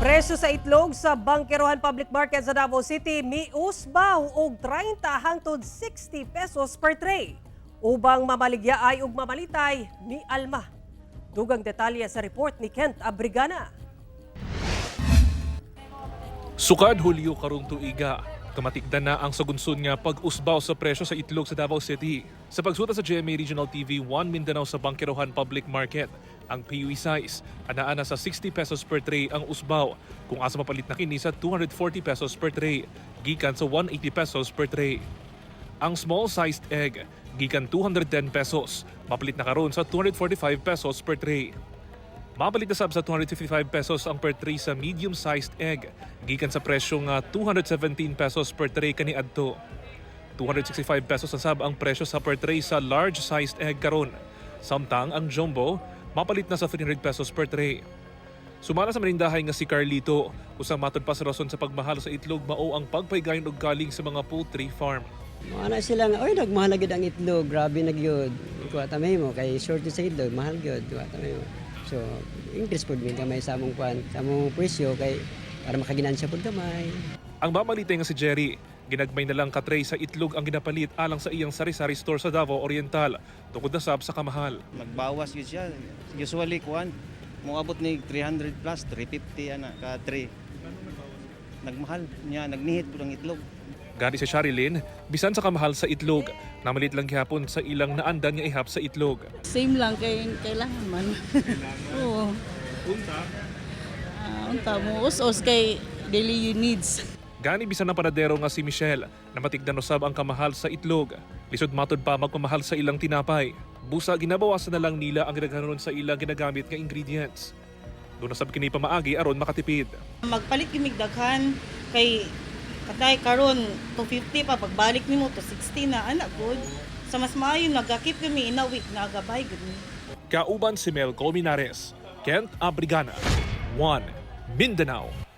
Presyo sa itlog sa Bangkerohan Public Market sa Davao City miusbaw og 30 hangtod 60 pesos per tray. Ubang mamaligya ay ug mamalitay ni Alma. Dugang detalye sa report ni Kent Abrigana. Sukad Hulyo karong tuiga, kamatigdan na ang sagunsun nga pag-usbaw sa presyo sa itlog sa Davao City. Sa pagsuta sa GMA Regional TV 1 Mindanao sa Bangkerohan Public Market, ang PUE size, anaa na sa 60 pesos per tray ang usbaw, kung asa mapalit na kini sa 240 pesos per tray, gikan sa 180 pesos per tray. Ang small-sized egg, gikan 210 pesos, mapalit na karon sa 245 pesos per tray. Mapalit na sab sa 255 pesos ang per tray sa medium-sized egg, gikan sa presyo nga 217 pesos per tray kaniadto. 265 pesos na sab ang presyo sa per tray sa large-sized egg karon. Samtang ang jumbo, mapalit na sa 300 pesos per tray. Sumala sa manindahay nga si Carlito, usang matod pa sa rason sa pagmahal sa itlog mao ang pagpaygayon og galing sa mga poultry farm. Mga na sila nga, "Oy, nagmahal na gyud ang itlog, grabe na gyud." Kuha ta mo kay shortage sa itlog, mahal gyud, kuha ta mo. So, increase pud mi gamay sa among kuan, sa among presyo kay para makaginansya pud gamay. Ang mamalitay nga si Jerry, ginagmay na lang ka-tray sa itlog ang ginapalit alang sa iyang sari-sari store sa Davao Oriental, tungod na sab sa kamahal. Magbawas yun siya. Usually kuan, moabot ni 300 plus, 350 ana ka 3. Nagmahal niya, nagnihit pud ang itlog. Gani si Sharilyn, bisan sa kamahal sa itlog, namalit lang gihapon sa ilang naandan nga ihap sa itlog. Same lang kay kailangan man. Oo. Unta? Ah, unta mo us-us kay daily you needs. Gani bisan ang panadero nga si Michelle, namatigdan usab ang kamahal sa itlog. Lisod matod pa magpamahal sa ilang tinapay. Busa ginabawasan na lang nila ang gidaghanon sa ilang ginagamit nga ingredients. Doon na sab kini pamaagi aron makatipid. Magpalit gyud mig daghan kay katay karon 250 pa, pagbalik nimo 260 na, ana good. Sa mas maayo nagakip kami in a week nagabay gud mi. Kauban si Mel Colmenares, Kent Abrigana, 1 Mindanao.